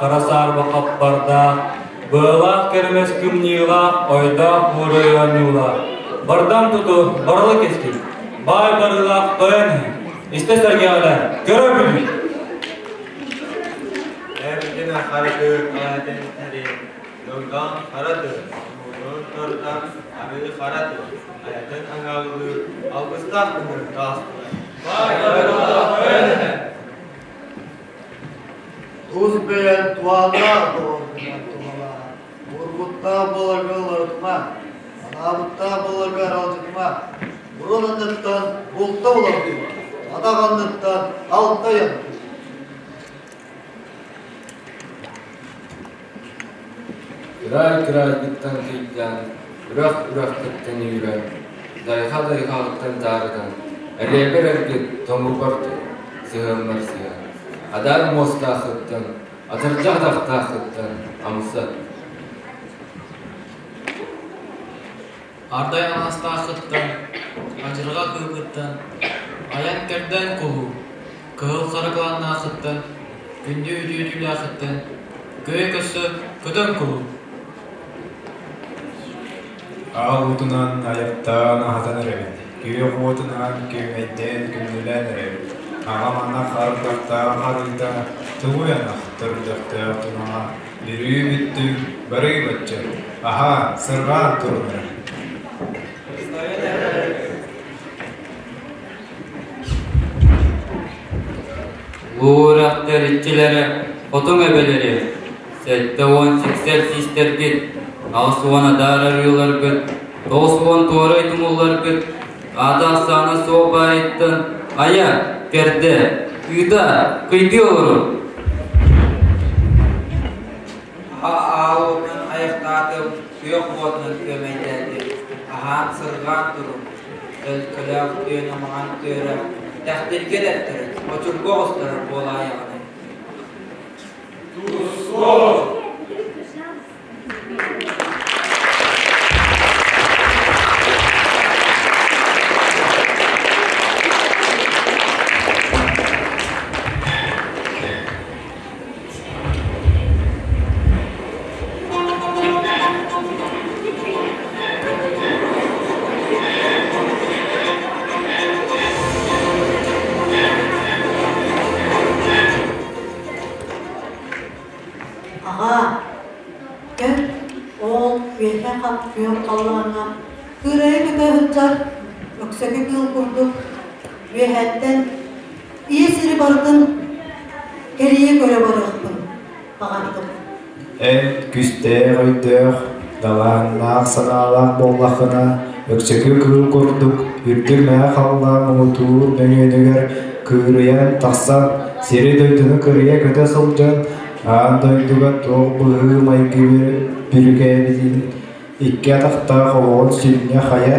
хара саарба хаппардаах, быалаах кэрэмэс кымньыылаах, ойдоох буурай оонньуулаах, бардам туту барыла кэскил, баай барыылаах тойон иһин, истэ сэргэҕэлээн, көрө бүлүү! Эргинэ харытыыр аатын тэрин, догдоон хара тыа, муҥуруун торутан арыы хара тыа, айатын аҥааллыыр алгыстаах ыҥырык таастылар. Баай барыылаах тойон иһин! Тус бэйэн туһааннаах доҕоргунан туһалаан, уурбуттаах буоларга уларытыма, анаабыттаах буоларга аралдьытыма, мурун анныттан булта уларытыма, атах анныттан алта айантыма. Кыраай-кыраайгыттан кыйдаан, үрэх-үрэххиттэн үүрэн, дайҕа-дайҕаҕыттан таарытан, эриэбэр эргит тоҥурбар тур, сыһыаммар сыһыан, адаар муостааххыттан, атырдьах атахтааххыттан амсат. Ардай алаастааххыттан, адьырҕа кыылгыттан, айан кэрдэн кулуу, кыһыл хара кылааннааххыттан, күндү үтүө түүлээххиттэн, көйө көссө көтөн кулуу. Аал уутунан айахтаан аһатан эрэбит, күөх уотунан күөмэйдээн күндүлээн эрэбит. Аҕам анах ардахтаах арыыта, тугуй анах төрдөхтөөх тунаҕа, бүрүү бүттүм, барыы бачча, аһаа, сырҕаан турунар. Улуу үрэхтэр иччилэрэ, хотуҥ эбэлэри, 70 сиксэр систэргит, 80 адаар арыыларгыт, 90 туорай тумулларгыт, аата ахсаана суох баайыттан айа, кэрдэ, ыыта, кыйдыы олорун. Аал уотунан айахтаатым, күөх уотунан күөмэйдээтим, аһаан сырҕаан турум, төлкөлөөх түөн омаҕан түөрэ, тэхтиргэ дэттэрэн, очурга оҕустарар буолаайаҕыный. Тусов! Аҕаа, кэл, оол үөһэ хап күөх халлааҥҥа кыырайа көтө сылдьар өксөкү кыыл курдук үөһэттэн ийэ сири барытын кэрийэ көрө барыахпын баҕардым. Эн күстээх өйдөөх, далааһыннаах санаалаах буоллаххына, өксөкү кыыл курдук үрдүк мэҥэ халлаан муҥутуур мөҥүөнүгэр кыырыйан тахсан, сири-дойдуну кырыйа көтө сылдьан, аан дойдуга туох быһыы-майгы бүрүкээбитин икки атахтаах олоҕун сүнньэ хайа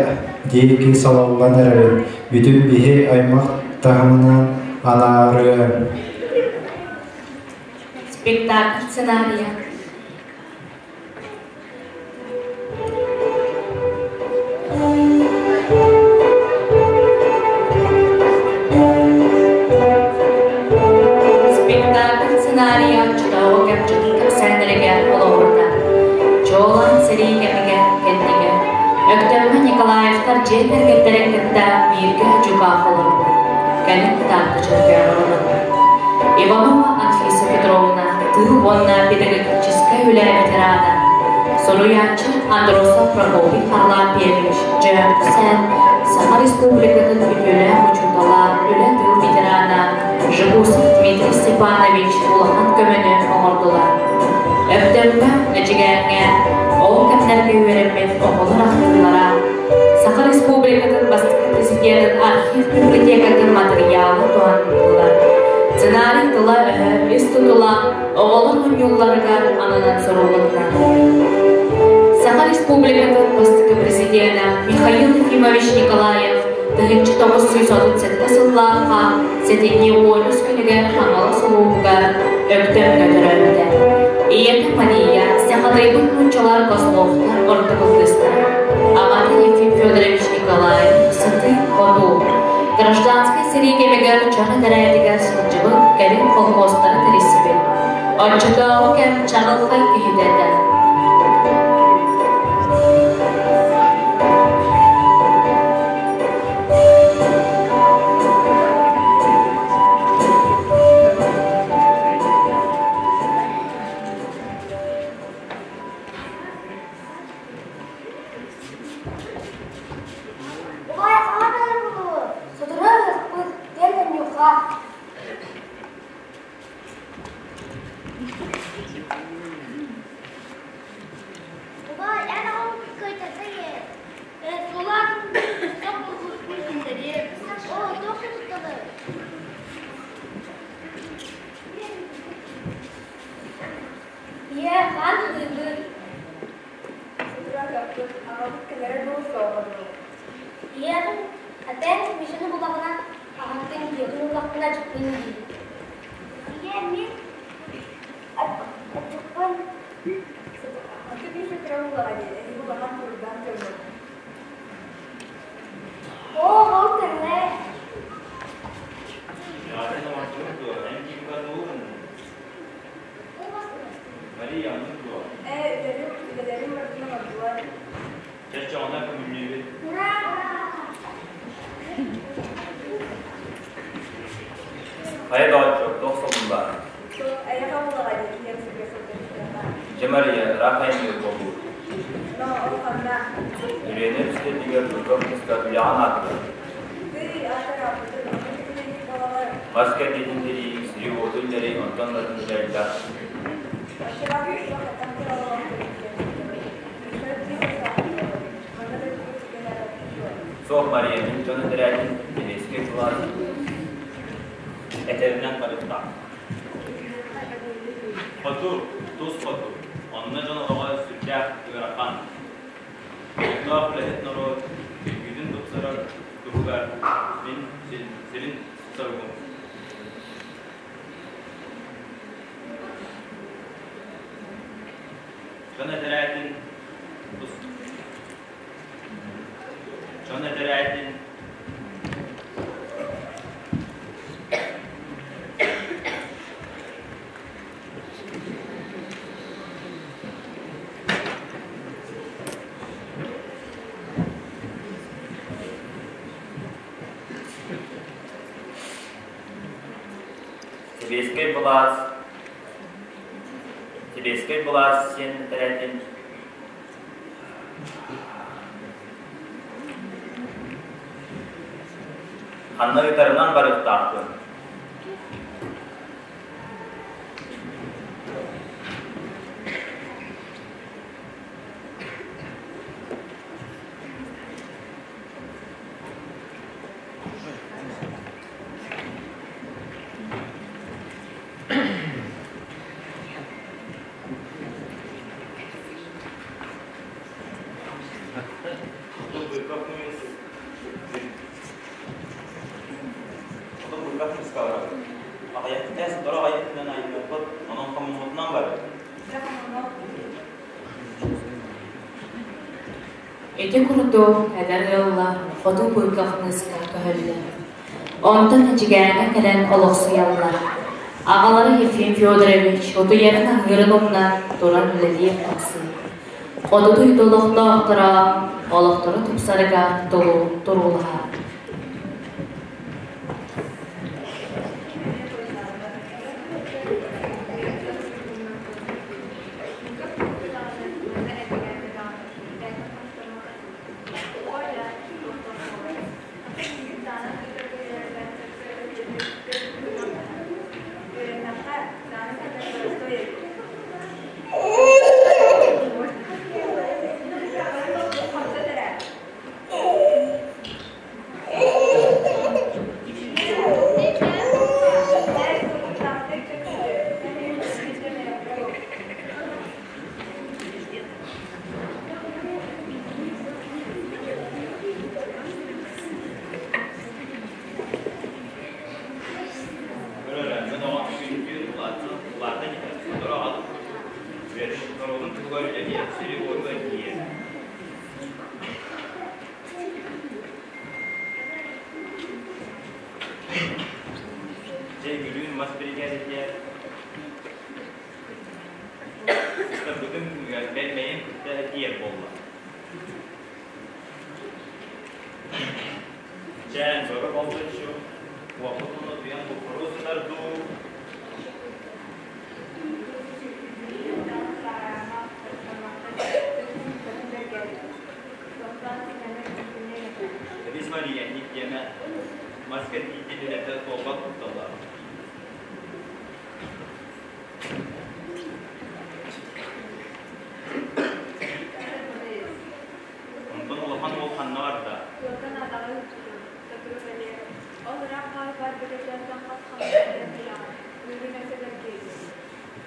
диэки салаллан эрэрин бүтүн биһи аймах таһымынан анаарыа. Спектакль сценарийа. Спектакль сценарийа оччотооҕу кэм дьонун кэпсээннэригэр олоҕурда. Чуолаан сэрии кэмигэр кэннигэр Өктөммө Николаевтар дьиэ кэргэттэрин кытта бииргэ дьукаах олорбут, кэлин Таатта Чөркөөҕөр олорбут. Иванова Анфиса Петровна тыыл уонна педагогическай үлэ ветерана, суруйааччы Андросов Прокопий Харлампьевич Дьөһөгө Сээн Саха Республикатын үтүөлээх учуутала, үлэ-тыыл ветерана Жегусов Дмитрий Степанович улахан көмөнү оҥордулар. Өктөмҥө, Эдьигээҥҥэ ол кэмнэргэ үөрэммит оҕолор ахтыылара Саха Республикатын бастакы президенин архив библиотекатын матырыйаала туһаныллар. Сценарий тыла-өһө ис тутула оҕолор мунньулларыгар ананан сурулунна. Саха Республикатын бастакы президенэ Михаил Ефимович Николаев 1937 сыллаахха сэтинньи 13 күнүгэр Хаҥалас улууһугар Өктөмҥө төрөөбүтэ. Ийэтэ Мария сахатыйбыт нууччалар Козловтар орто кыыстара. Аҕата Ефим Федорович Николаев сытыы-хотуу. Гражданскай сэрии кэмигэр дьон этэрээтигэр сылдьыбыт, кэлин колхуостары тэрийсибит. Оччотооҕу кэм чаҕылхай киһитэ этэ. Убай аҕа буолуо, сотору ыһыкпыт, диэн хонньуохха. Убай, эн аҕам кыайтарда ээ. Ээ, суолаах өстөөх булбут күннэриэ. Оо, туох тутталар? Ийээ, хаан ылыыбын. Сотору аҕабыт кэлэрэ дуу, суоҕа дуу? Ийэҕин опять Мишаны буллаҕына, аҕаттан дьиэтин ыллахпына ачыкпын дии. Ийээ, мин ачыкпын. Аты Миша кыра буллаҕа дии, эһиги улахан туруйдаах дьоҥҥут. Оо, ол кэллэ. Дьаатын оҥордуҥ дуо? Эн кимҥэ тугу гынныҥ? Мария, оннук дуо? Ээ, үлэлэрим, үлэлэрим барытын оҥордулар. Чэ, көмүллүүбүт. Хайа доҕоччуок, туох солун баар? Эйиэхэ буллаҕа дии, киһиэм сиргэ сылдьар. Дьэ, Мария, ыраах айанныыр буолбут. Но, ол ханна? Өлүөнэ үстэтигэр Быков кыска үлэҕин ааттыыр. Тыый, аатар ааппытын, онно кэтилиэбит буолаҕар. Мас кэрдиитин тэрийии, сири-уоту үллэрии, онтон да атын үлэ элбэх. Оччолоох суох хаттан тураллар Суох, Мария, мин дьон этэрээтин сэбиэскэй былаас этэринэн барыттаах. Хоту, тус хоту, онно дьон олоҕо сүрдээх ыарахан. Олохтоох үлэһит норуот күүтүн тупсарар туһугар мин сирин соругум. Дьон этэрээтин тус дьон этэрээтин Сэбиэскэй былаас Сэбиэскэй былаас сиэн этэрээтин Ханна ыытарынан барыахтаахпын. Хоту быыкап Хоту быыкап мыскалара. Аҕыйахтыы сотору аҕыйахтынан айыахпыт, онон хомуммутунан барар. Ити курдук эдэр ыаллар хоту Быков мыыска көһөллөр. Онтон Эдьигээҥҥэ кэлэн олохсуйаллар. Аҕалара Ефим Федорович утуйарын аһыырын умнан туран үлэлиир тахсыы. Хоту дойду олохтоохторо олохторо тупсарыгар туруулаһар. Көрөр, мин оҕом күн-түүн улаатан, улаатан иһэр. Сотору аҕалып норуотун туһугар үлэлиэ, сири-уоту эргийиэ. Дьэ, Бүлүүн мас биригээдэтигэр ардыгар бэл бэйэм кытта этиэр буолла. Чээн, бөрө болдоччу, уопутун утуйан буккуруу сытар дуу? Кэбис Мария, инник диэмэ. Мас кэрдиитин үлэтэ туолбат кутталлаах. Онтон улахан уол ханна барда?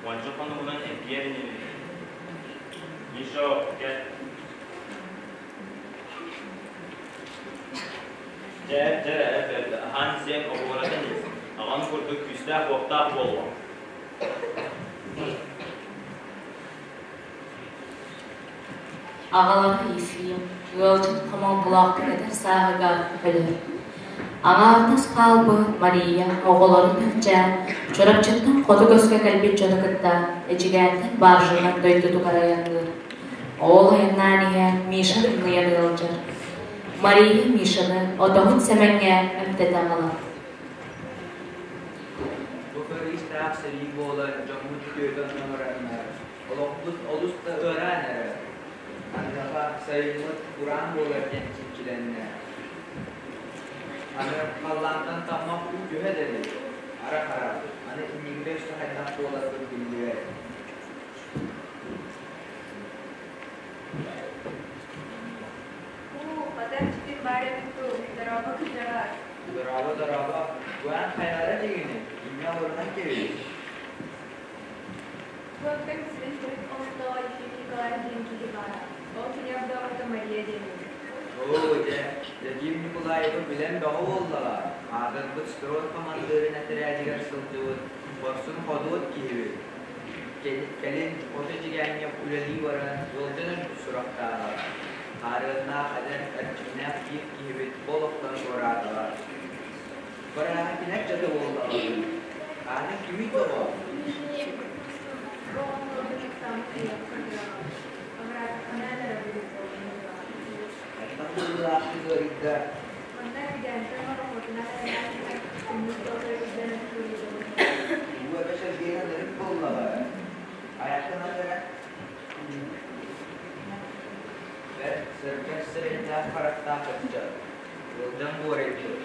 Уонча хонугунан эргийэр инибин. Миша, кэл. Дьэ, дьэ, бэрт, аһаан сиэн оҕуоратан ис. Аҕаҥ курдук күүстээх-уохтаах буолуоҥ. Аҕалара Ефим ыалдьыт хомолтолоохтук эдэр сааһыгар өлөр. Аҥаардас хаалбыт Мария оҕолорун илдьэ Чурапчыттан хоту көскө кэлбит дьону кытта Эдьигээнтэн баржанан дойдутугар айанныыр. Ол айаннаан иһэн Миша тымныйан ыалдьар. Мария Мишаны отоһун Сэмэҥҥэ эмтэтэ аҕалар. Бу кырыыстаах сэрии буолан дьоммут үтүөтэ онноороннор, олохпут олус да ыараан эрэр. Аныаха сайыммыт кураан буолар диэн чинчилэннэ. Аны халлаантан таммах уу түһэ да илик. Ара-хара, аны иннигитэ өссө хайдах буоларбыт биллибэт. Уу, хата иччитин баар эбит дуу, дорообо кырдьаҕас. Дорообо, дорообо, бу эн хайалара дьигини, инньэ олорунан кэбиһий. Туоттан сирин төрүт олохтооҕо Ефим Николаев диэн киһи баара. Ол кини огдообото Мария диэн эбит. Оо, дьэ, Владимир Николаевы билэн бөҕө буоллаҕа. Аатырбыт строй хамандыырын этэрээтигэр сылдьыбыт хорсун ходуот киһибит. Кэлин хоту Эдьигээҥҥэ үлэлии баран ыалдьан өлбүт сурахтааҕа. Хаарыаннаах эдэр, эрчимнээх биир киһибит бу олохтон туораатаҕа. Барааһа кинэр дьата буоллаҕа дуу? Аана кимий доҕоор? Хайдах быһыылаахтык ыарыйда? Уу эбэ сэргиэнэ ынырык буоллаҕа. Айахтан эрэ Бэрт сэргэх сирэйдээх харахтаах ыччат, ыалдьан буорайбыт.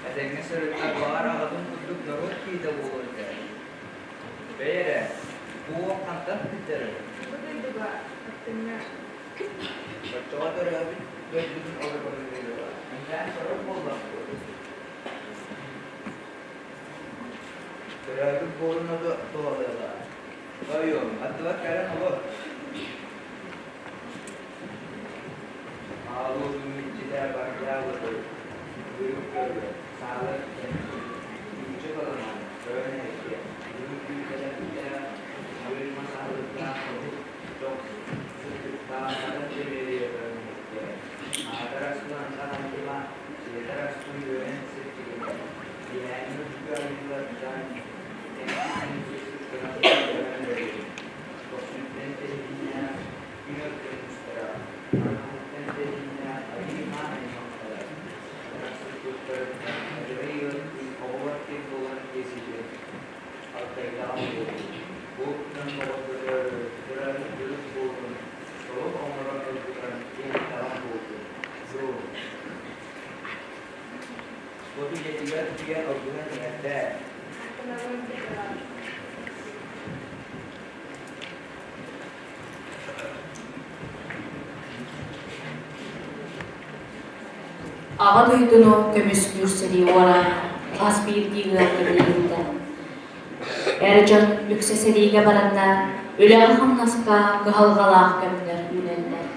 Этэҥҥэ сырыттар баҕар аҕатын курдук норуот киһитэ буолуо этэ. Бэй эрэ, бу уол хантан сылдьарый? Бу дойдуга аттыҥҥа. Оччоҕо төрөөбүт дойдутун олорбутун Иннээн сорох буоллахпыт. Төрөөбүт буорун ото туһалыаҕа. Тойуом, аттыбар кэлэн олор. Аалуутун иччитэ баргыаабыты, үрүҥ көргө, саалар күүчэ баланан, көрөн эһэккэ, үрүҥ күүтэлэппитэ, үрүҥ мас аһылыктаах хобук, чох, сыттыктаах хатан чэбиэрийэ көрөн эһэккэ, аатар аскын антах анньыма, сиэтэр аскын үөрэн сирдьигинэ, киэһээҥҥи үрдүкү айыылартан Бу дьиэтигэр тиийэн оргуйан иһэрдэ. Аҕа дойдуну көмүскүүр сэрии уораана хас биирдии ыалга билиннэ. Эр дьон үксэ сэриигэ бараннар, үлэҕэ-хамнаска кыһалҕалаах кэмнэр үүнэллэр.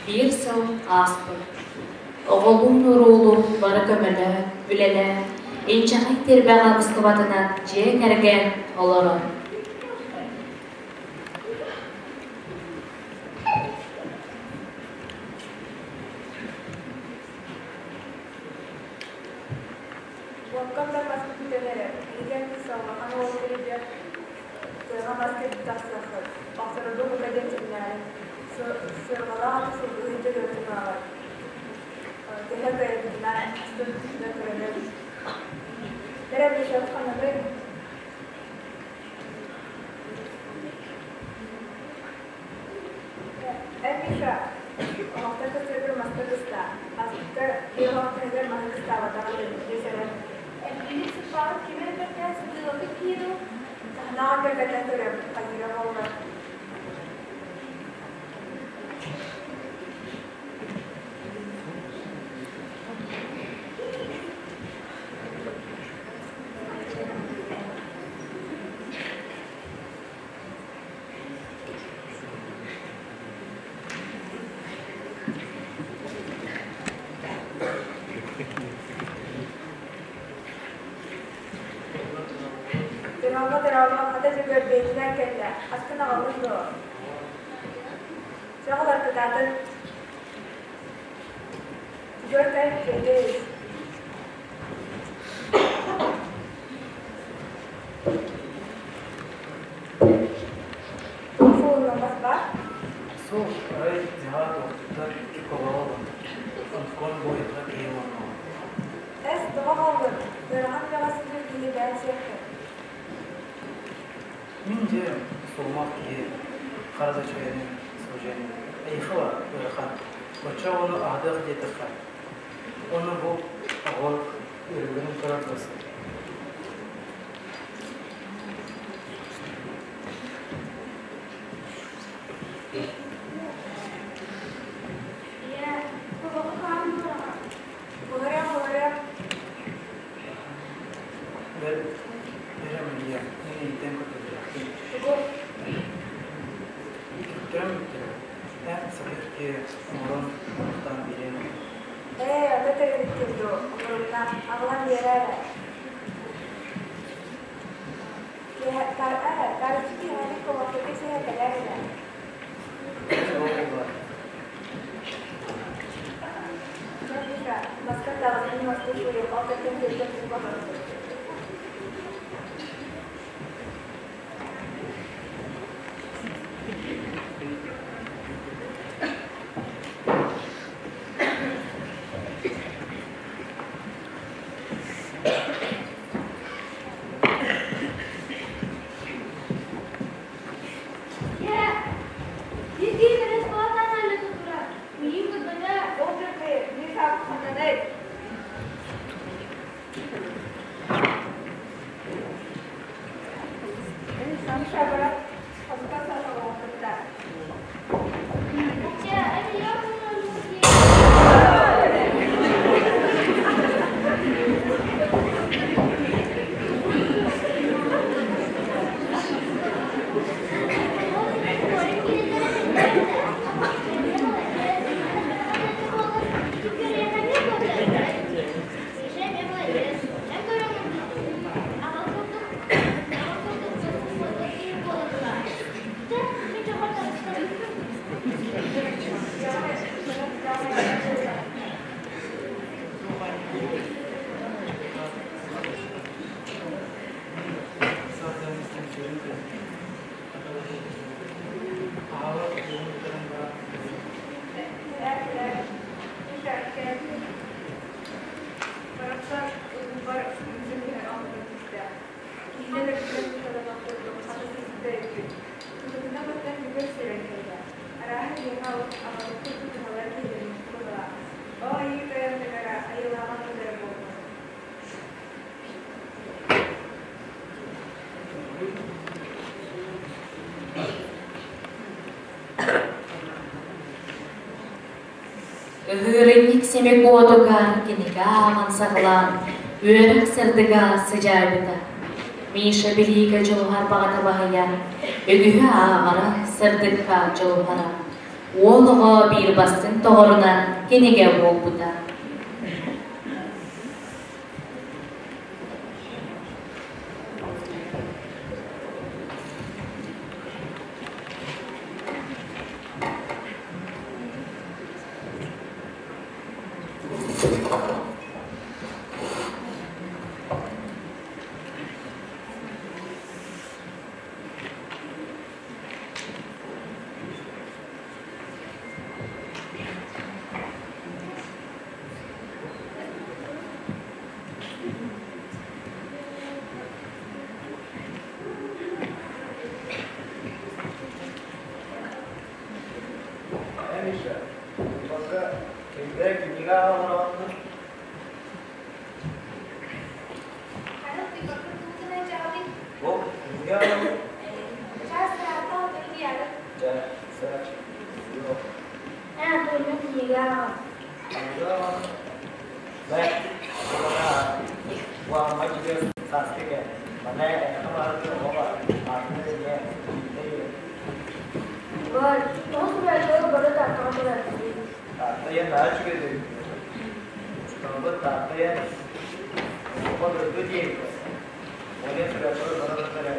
Биир сыл ааспыт. Оҕолуун-уруулуун бары көмөлөөн, үлэлээн, инчэҕэй тирбэҕэ быстыбатынан дьиэ кэргэн олорор. Уоккам да маска бүтэн эрэр, эһиги саллахан уол кэлидьэ тыаҕа мас кэлбит тахсыаххыт, охторорго бука диэн сэмнээри, сыарҕалаах аты сылгы ыйда өлөртөн ааҕар. Төһө кыайарбытынан астын да көрөнөр. Эрэ Миша ханнаный? Эн Миша, оһохтон көстөргөр маска кыстаа, аспыкка биир оһох таһыгар маһы кыстаабатаҕа дьэ сэрэн. Эргилик сыппаҕыт ким эрэ кэртээн сытыылаппыт киһи дуу? Таһынааҕы кэргэннэн көрөм, хайыыра буолла. Дорообо, дорообо, хата дьөгүөр бэйэтинэн кэллэ, аскын аҕаллыҥ дуо? Чэ, оҕолор кытаатын. Дьөгүөр кэл, чэйдэ ис. Туох суолунан баар? Суох, арай дьаһаа туохтуттан икки колоҕо ылан, онтукон буойута киһи уоннаҕа. Эс, тоҕо хааллын? Ыарахан үлэҕэ сылдьар киһи бэйэҥ сиэххин. Мин дьэ сулумах киһи хара да үчүгэйин сылдьыам эйиэхэ ыарахан. Оччо оҕону аһатыах диэтэххэ, уонна бу оҕо ыарыыларын көрөр да Ийээ, тобоҕу хаан буораҕа. Буһарыам, буһарыам. Бэл, эрэ Мария, мин эйиттэн көрдөһүөхпүн. Тугу? Күттэрэн бүттэрэ. Эн сатыыр киһи оҥорон оҥортоон биэриэҥ этэ. Ээ, аны тэрилиттин дуо, оҥорумна, аҕалан биэрээ эрэ. Таарыччы киэһэлик куобахтарга сиһэ кэлээр эрэ. Ол буоллар. Чэ, Миша, маскар таҕыстын мастыы суруйуох, ол кэргэн күөлтэн тугу баҕарабын. Ийээ, биир киһи кэлэн суолтаан аанньата турар. Миигин көрбөтө. Ол дьэ Миша ханнаный? Миша баран хоско саҕалаабыта. Чэ, эн ийэ Барахсан угугар үҥсүн түһэн олорон түстэ. Киинэ өрүттэн туталаах курдук хата сыспыта эбиппит. Тутатына баттан бүгүр сирэн кэллэ. Арааһа киэһэ аҕабыт курдук туһалар киһилэрин быһыылаах. Оо, айыы тойон таҥара, айылааҕа тыллара буоллун. Ыһыырынньык симик уотугар кинигэ ааҕан саҕалаан, үөрэх сырдыга сыдьаайбыта. Миша билиигэ дьулуһар баҕата баһыйан, үгүһү ааҕара, сырдыкка дьулуһара. Уол оҕо биир бастыҥ доҕорунан кинигэ буолбута. Миша, бакка кимдэ кинигэ аҕалаҕын? Бу кинигэ аҕалаҕын? Дьэ, сач, yok. Бэ, уамма дьигэ сааскы кэ, мана эһэхэ барыты оҕо бар, аатына дэньэ, Тааттайан наһаа үчүгэй Учууталбыт Тааттайан оҕо дойду диэбитэ. Оля сүрэхпэр баран эрэ.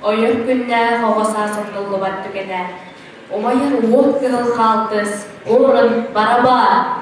Ойор күннээх оҕо саас умнуллубат түгэнэ. Умайар уот кыһыл хаалтыс, уорун барабаа!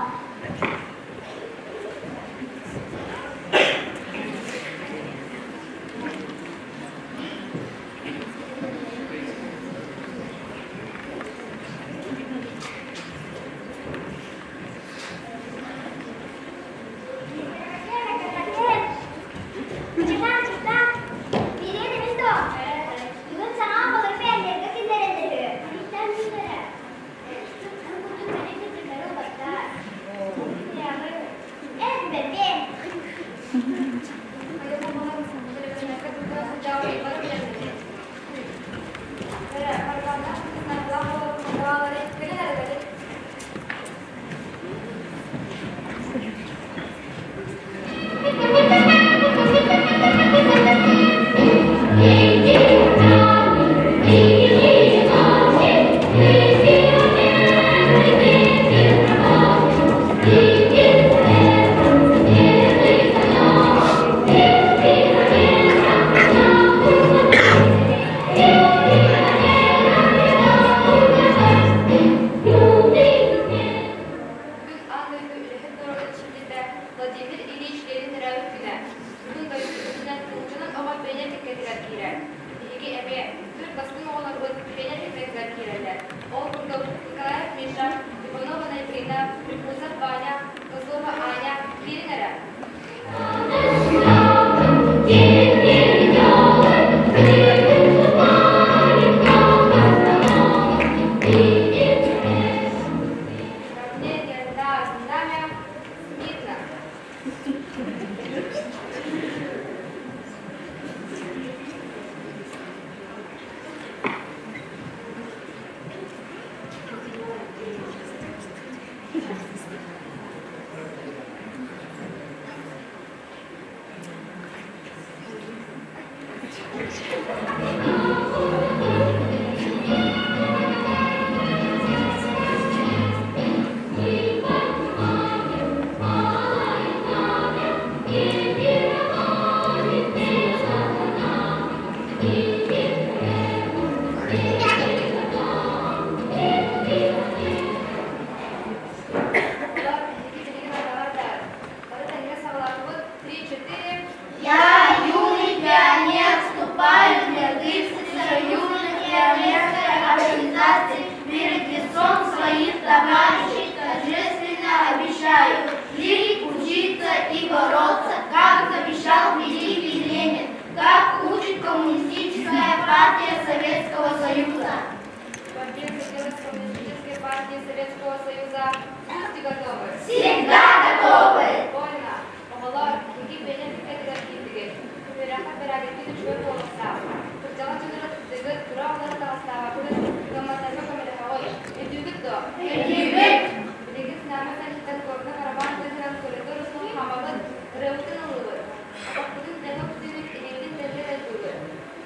Гвардии Советского Союза. Будьте готовы! Всегда готовы! Вольно! Оҕолор, биһиги бэйэ биккэтигэр киирдигит. Үөрэххэ бэрээдэккит үчүгэй буолуохтаах. Кырдьаҕас дьоннору тыттыгыт, кыра оҕолору таҕыстаабаккыт, кыамматтарга көмөлөһөҕүт. Өйдүүгүт дуо? Өйдүүбүт! Билигин Знамя санитар куорка барабан тыаһынан коридор устун хаамабыт, ырыабытын ыллыбыт. Атахпытын тэҥэ үктүүбүт, илиибитин тэҥҥэ тардыыбыт.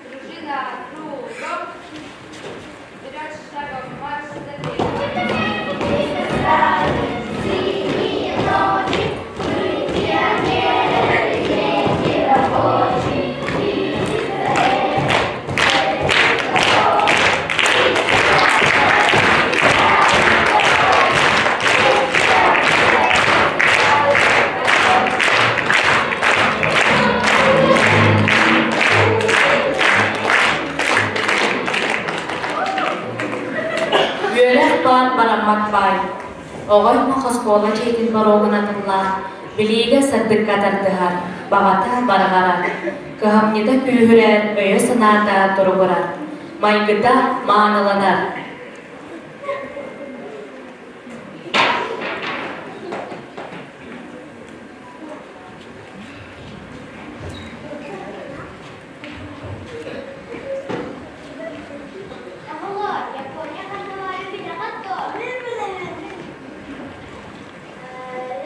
Дружина, кругом! Вперед шагом марш за Синие ночи, мы пионеры, дети рабочие, Үөрэх баар бараммат баай. Оҕо аймах оскуола дьиэтин боруогун атыллаан, билиигэ сырдыкка тардыһар, баҕата барҕарар, кыһамньыта күүһүрэр, өйө-санаата туругурар, майгыта мааныланар. Оҕолоор, Япония ханналаары билэҕит дуо? Мин билэбин.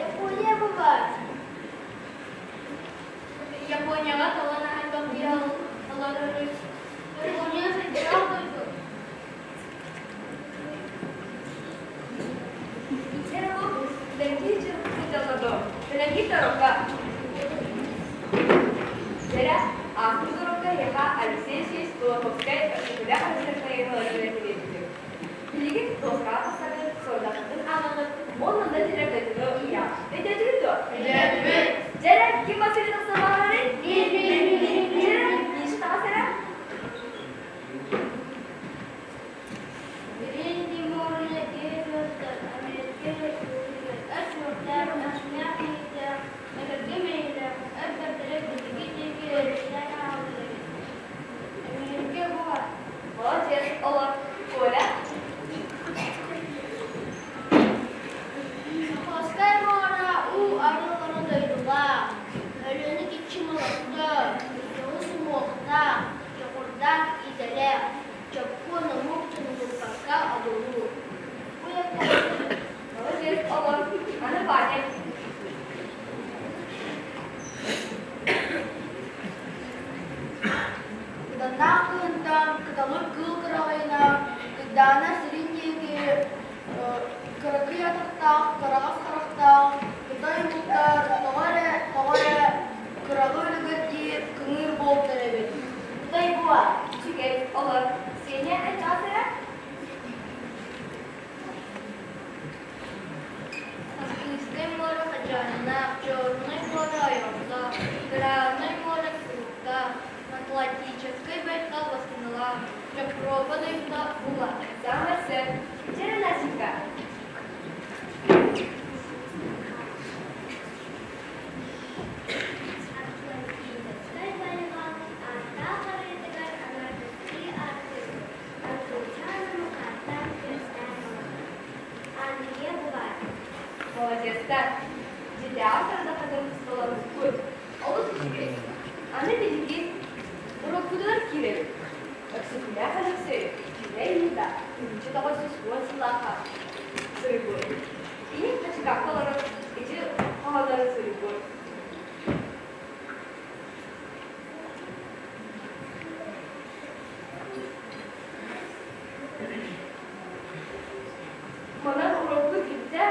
Япония бу баар. Японияҕа талан аһан олорорун Япония сайдыылаах дойду. Дьэрэ, ааспыт урукка эһиэхэ Алексей Алексеевич Кулаковскай Өксөкүлээх Өлөксөй тириэрдибит. Билигин дуоскаҕа тахсаргыт, сорудаххытын ааҕаҕыт уонна да тириэрдэтини ыйаах. Өйдөөтүгүт дуо? Өйдөөтүбүт. Дьэрэ, ким Василий тахсан баҕарарый? Дьэрэ, Миша таҕыс эрэ. Передний море Гейбердер, Америка Республикатын ас-уордаах, ас-иһиттээх, эгэлгэ мэйиилээх, эр бэртэрэ биһиги диэки эрэллээн ааһаллар эбит. Америка буһар. Молодец, олор. Коля. Охотскай муора уу арыыларын дойдулаах, Өлүөнэ киччим олохтоох, дьоҕус уҥуохтаах, дьоҕурдаах идэлээх, Дьоппуон омук тумнубакка одуулуур. Молодец, олор. Аны Ваня. Кыданнаах кыһынтан кыталык кыыл кыраҕайынан Кыйдаана сирин диэки кыракый атахтаах, кыраҕас харахтаах кытай омуктар тоҕо эрэ, тоҕо эрэ кыраҕы үлүгэр диир кыҥыыр буолтар эбит. Кытай буа, үчүгэй, олор. Сеня ачаас эрэ. Аскыйскай муора хадьааннаах, Чернай муора ойоҕолоох, Гранай муора куруктаах, Атлантическай байҕал бастыҥалаах, Дьоппуруопа дойдута була. Саамай сөп. Чэрэ Настенька. Атлантическай байҕал ааттаах арыытыгар аҥаардастыы ааттыыбыт, Антончаан омук ааттаан күөстээн олорор. Англия бу баар. Молодецтар. Дьиэтээҕи сорудаххытын толорбуккут. Олус үчүгэй. Аны биһиги уруккутугар киирэбит. Өксөкүлээх Өлөксөй Дьүлэй ыйыта 1910 сыллаахха суруйбут. Кини Хачыкаакка олорон ити хоһооннорун суруйбут. Манан урукку бүттэ,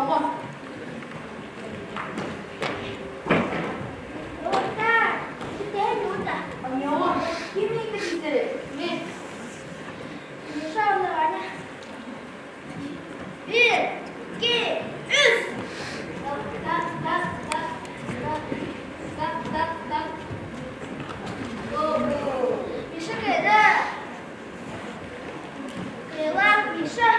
Оонньуоҕуҥ. Доҕоттоор, ититээн уота. Оонньуоҕуҥ. Ким ыйда киирдэри? Мин. Миша уонна Ваня. Биир, икки, үс! Так, так, так, так, так, так, так. Миша кыайда! Кыайыылаах Миша!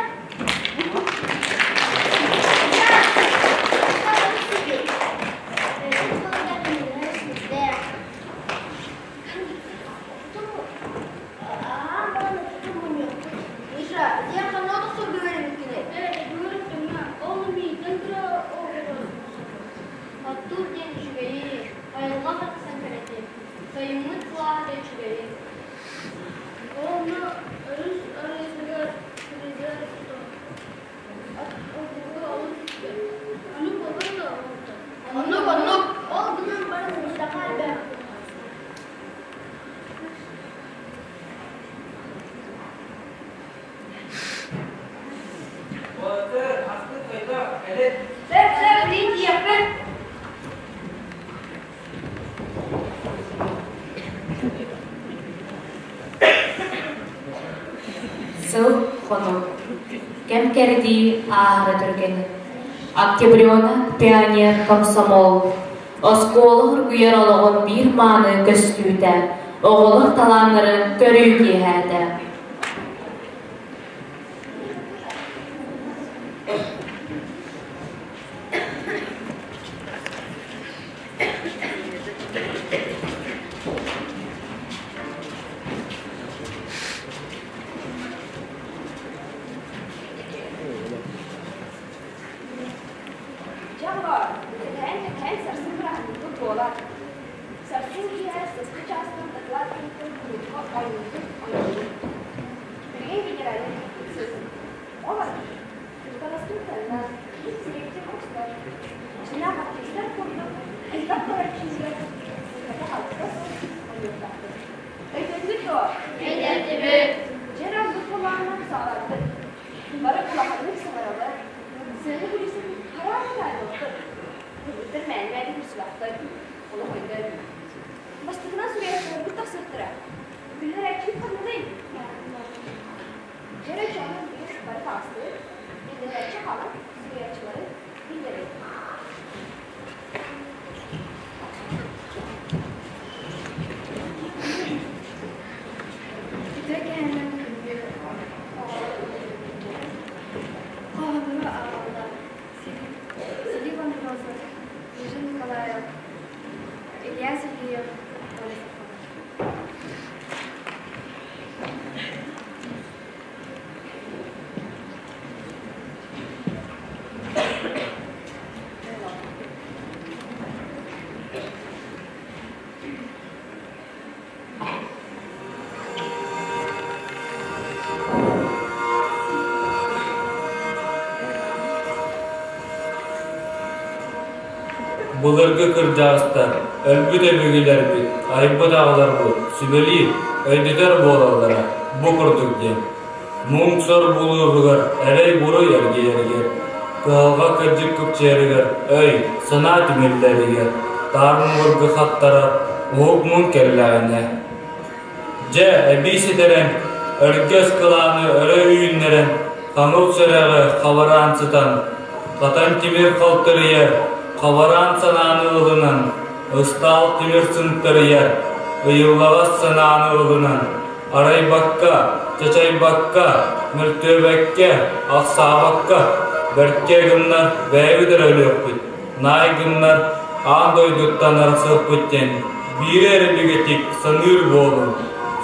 Миша, диэн ханна отохсорго үөрэммиккиний? Оттуур диэн үчүгэйи, айылҕа барахсан кэрэтин, сайыммыт сылааһа үчүгэйин. Онно өрүс арыытыгар сиригэр Оннук, оннук. Ол гынан баран мустаха элбэх. Уолаттар, аспыт хайдах? Кэлин. Сөп, сөп, билин тиийэхпит. Сыл хонук. Кэм кэрдии ааһара түргэнин. Октябренок, пионер, комсомол. Оскуола оргуйар олоҕун биир мааны көстүүтэ, оҕолор талааннарын көрүү киэһээтэ. Дьэ оҕолоор, кэтэһэн-кэтэһэн сарсын бырааһынньыкпыт буолар. Сарсын киэһэ сыскы чаастан доклад кэнниттэн кулуупка оонньуубут оонньуубут. Билигин генеральнай репетиция. Оҕолор, Таҥаспын таҥна, сирэйбитин оҥостор. Дьиҥнээх артыыстар курдук элбэх көрөөччүлэргэ сыыһата-халта суох оонньуохтаахпыт. Өйдөөтүгүт дуо? Өйдөөтүбүт. Дьэ эрэ оннук буоллаҕына саҕалаатыбыт. Бары улаханнык саҥараллар, сыана күлүсүн хараан таайбаппыт. Кыргыттар мээнэ-мээнэ күлсүбэхтэр, олох өйдөөтүм. Бастакынан суруйааччыларбыт тахсыахтара. Күллэр ханныгый? Дьэ эрэ дьонум биир бары таҕыстыбыт, биллэрээччи хаалан суруйааччылары биллэрэбит. Үтүө кэһэнэн күндү оҕолор Хоһооннору ааҕаллар Филипп Андросов, Ежи Николаев, Илья Сергеев, Оля Сафонова. Былыргы кырдьаҕастар, өлбүт өбүгэлэрбит, айбыт аҕаларбыт сүбэлиир, өйдөтөр буолаллара бу курдук диэн. Муҥ-сор булууругар, эрэй-буруй эргийэригэр, кыһалҕа кырдьык кыпчыйарыгар өй, санаа түмүллэригэр, таар муҥурга хаттарар уһук муҥ кэллэҕинэ. Дьэ, эбии ситэрэн, өргөс кылааны өрө үүннэрэн, хаҥыл сүрэҕи хабараан сытан, хатан тимир халтарыйар, хабараан санааны ылынан, ыстаал тимир сынтарыйар, ыйыллаҕас санааны ылынан, арайбакка, чачайбакка, мөлтүөбэккэ, ахсаабакка, бэркэ гыннар бэйэбит эрэ өлүөхпүт, наай гыннар аан дойдуттан арахсыахпыт диэн биири эрэ бигэтик саныыр буолуҥ,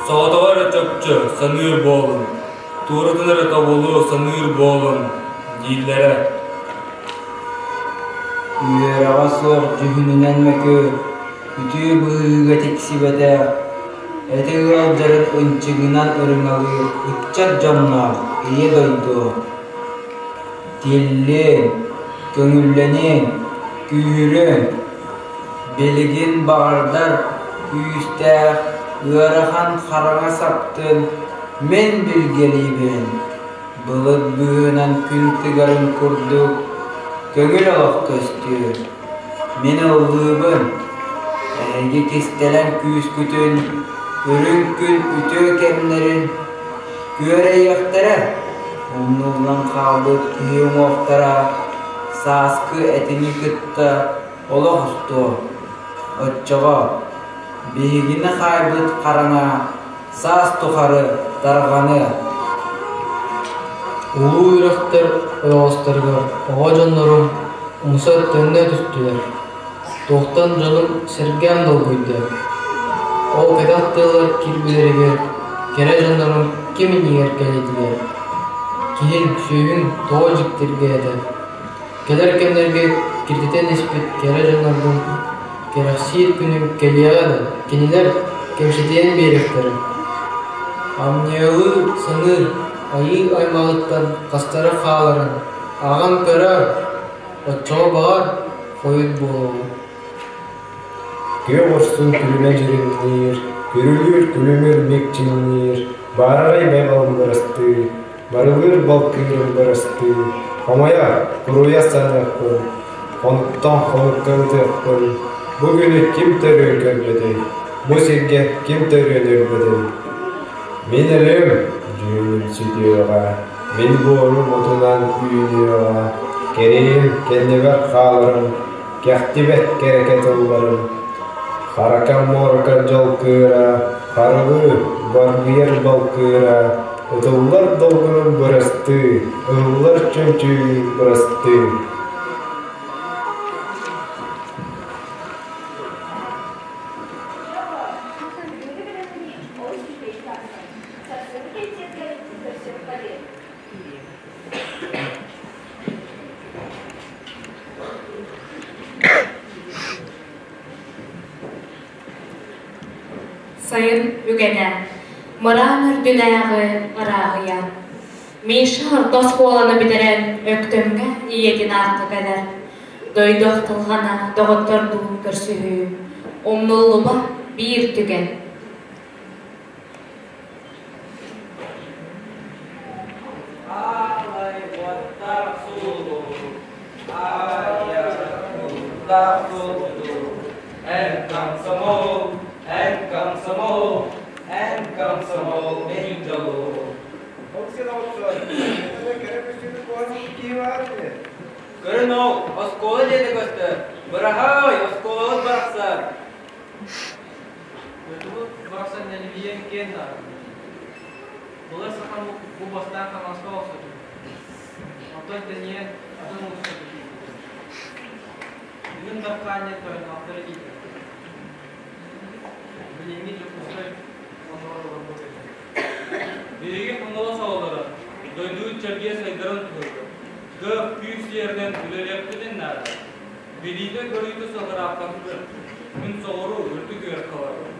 соҕотоҕо эрэ чопчу саныыр буолуҥ, туоратын эрэ тобулу саныыр буолуҥ дииллэрэ. Үөрэҕэ суох дьүһүнүнэн мөкү, үтүө быһыыга тиксибэтэх, этэ ыалдьарын ынчыгынан ырыҥалыыр ыччат дьонноох Ийэ дойду Тиллин, көҥүллэнин, күүһүрүн, билигин баҕардар күүстээх, ыарахан хараҥа саптын мин билгэлиибин, былыт быыһынан күн тыгарын курдук. көҥүл олох көстүө. Мин ыллыыбын, эһиги кистэлэҥ күүскүтүн, үрүҥ күн үтүө кэмнэрин күөрэйиэхтэрэ, умнуллан хаалбыт киһи уҥуохтара сааскы этиҥи кытта олох устуо. Оччоҕо биһигини хаайбыт хараҥа саас тухары тарҕаныа. Улуу үрэхтэр ойоҕосторугар оҕо дьоннорум умса төннө түстүлэр. Туохтан дьонум сэргээн долгуйда. Ол кэтэх тыалар киирбилэригэр кэрэ дьоннорум ким иннигэр кэллилэр? Киһиҥ, сүөһүҥ тоҕо дьиктиргээтэ? Кэлэр кэмнэргэ киртитэн испит кэрэ дьоннорбун кэрэхсиир күнүм кэлиэҕэ да, кинилэр кэпсэтиэн биэриэхтэрэ. Амньыалыы саныыр айыы аймаҕыттан хастара хааларын ааҕан көрөөр, оччоҕо баҕар хойут буолуоҕа. Күөх урсун күлүмэ дьиримниир, күрүлүүр күлүмүр микчиҥниир, баараҕай байҕалым бырастыы, барылыыр балкыырым бырастыы, хомойо, куруйа саныахпын, хонуктан хонукка ытыахпын, бу күнү ким төрүөн көрбөтүй, бу сиргэ ким төрүөн өлбөтүй? Мин өлүм, дьүһүнүм сүтүөҕэ, мин буорум отунан үүнүөҕэ, кэриэһим кэннибэр хааларым, кэхтибэт кэрэкэ тылларым Харака муорака дьол кыыра, харылыы, баргыйар балкыыра, ытыллар долгунун бырастыы, ыһыллар чөмчүүгүн бырастыы. Сайын үгэнэ, мыраан үрдүнээҕи ырааһыйа. Миша орто оскуоланы бүтэрэн Өктөмҥө ийэтин аахха кэлэр. Дойду ахтылҕана доҕоттордуун көрсүһүү. Умнуллубат биир түгэн. Аалай уоттаах сулус, аайа уоттаах сулус, эн комсомол, эн комсомол, эн комсомол мин дьолум. Көрүн ол, оскуола диэтэ көстөр. Быраһаай, оскуолабыт барахсан. Дойдубут барахсан нэлбийэн киэн наадата. Былыр саха бу бастаан Хаҥаласка олохсуйбут. Онтон тэнийэн атын улуустарга киирбитэ. Бүгүн Дархаанньа тойонноохторо дииллэр. Билиҥҥи Дьокуускай оннугар олорбут этэ. Биһиги Хаҥалас оҕолоро дойдубут чэлгийэ сайдарын туһугар кыах күүс сиэринэн үлэлиэхпитин наада. Билиитэ-көрүүтэ сылырааппатыгар мин соҕуруу үрдүк үөрэххэ барабын.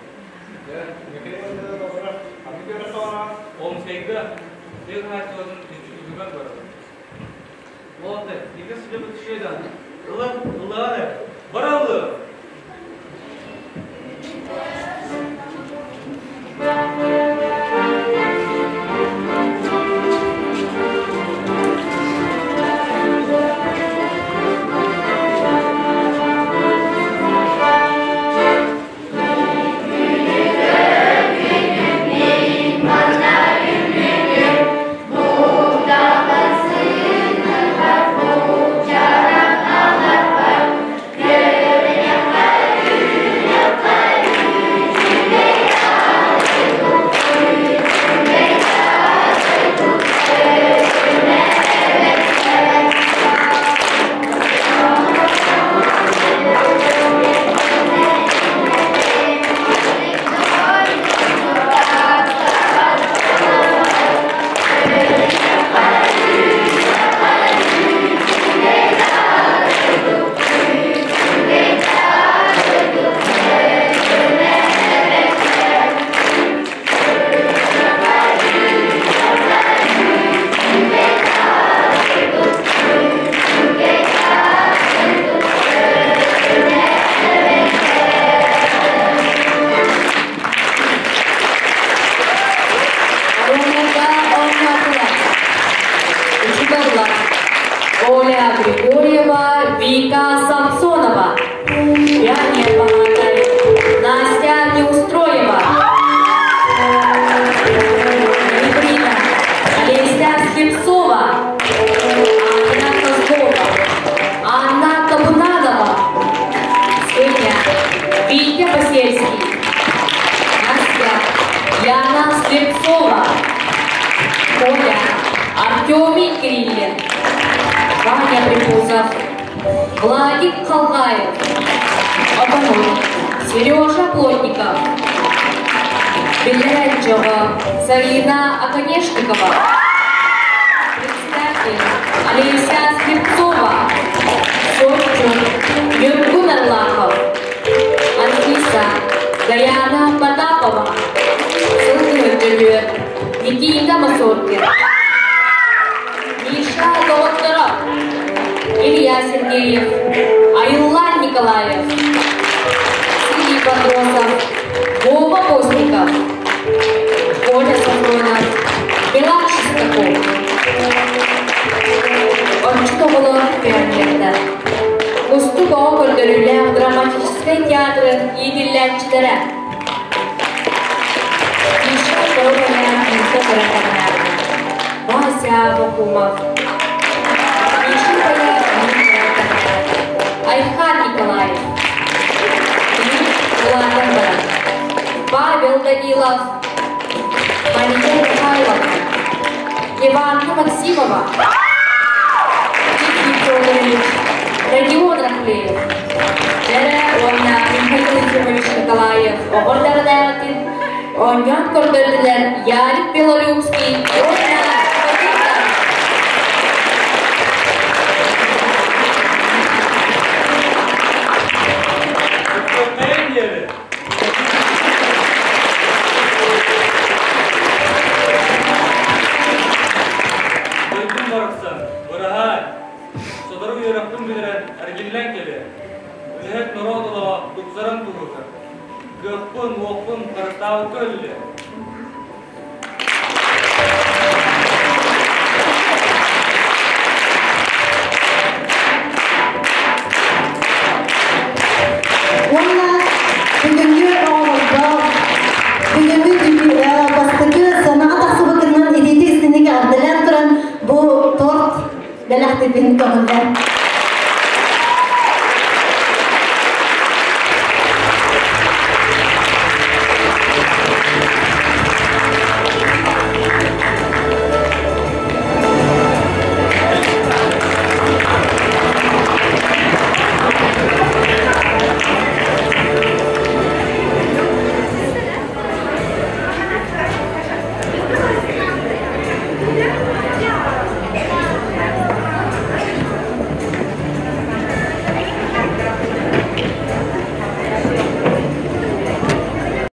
Омскайга тыа хаһаайыстыбатын институтугар барабын. Уолаттар, икки сылдьыбыт үчүгэй даҕаны. Ылан, ыллаҕа эрэ. Бараллы! Оля Григорьева, Вика Самсонова. Пионер-баһаатай Настя Неустроева. Ноябрина Олеся Слепцова. Анна Козлова. Анна Табунанова. Сеня Витя Посельский. Настя Яна Слепцова. Коля Артемий Кириллин. Ваня Припузов. Владик Халгаев. Оборот Сережа Плотников. Беляджева Зарина Оконешникова. Председатель Олеся Слепцова. Сочун Юргун Арлахов. Анфиса Гаяна Потапова. Сылгы Төлүө Никита Масоркин. Миша Доҕотторов. Илья Сергеев. Айыллан Николаев. Филипп Андросов. Вова Постников. Коля Сафронов. Билан Шестаков. Отчут оҕолор пионердар. Кустук оҕо көрдөрүүлээх драматическай театрын иитиллээччилэрэ. Миша Торовая Инта Вася Бакумов. Миша Айхан Николаев. Улаатан баран. Павел Данилов. Мария Михайловна. Иванна Максимова. Дмитрий Федорович. Родион Рахлеев. Дэрэ уонна Михаил Ефимович Николаев оҕор даҕанаатын оонньоон көрдөрдүлэр Ярик Белолюбский уонна Дойдум барахсан, быраһаай. Сотору үөрэхпин бүтэрэн эргиллэн кэлиэ. Үлэһит норуот олоҕо тупсаран туһугар. Кыахпын, уохпун харыстаабыкка үлэлиэ. Уонна бүгүҥҥү оҕолорго бүгүҥҥү бастакы сыанаҕа тахсыбыккытынан итиитик истиҥник эҕэрдэлээн туран бу торт бэлэхтиирбин көҥүллэн.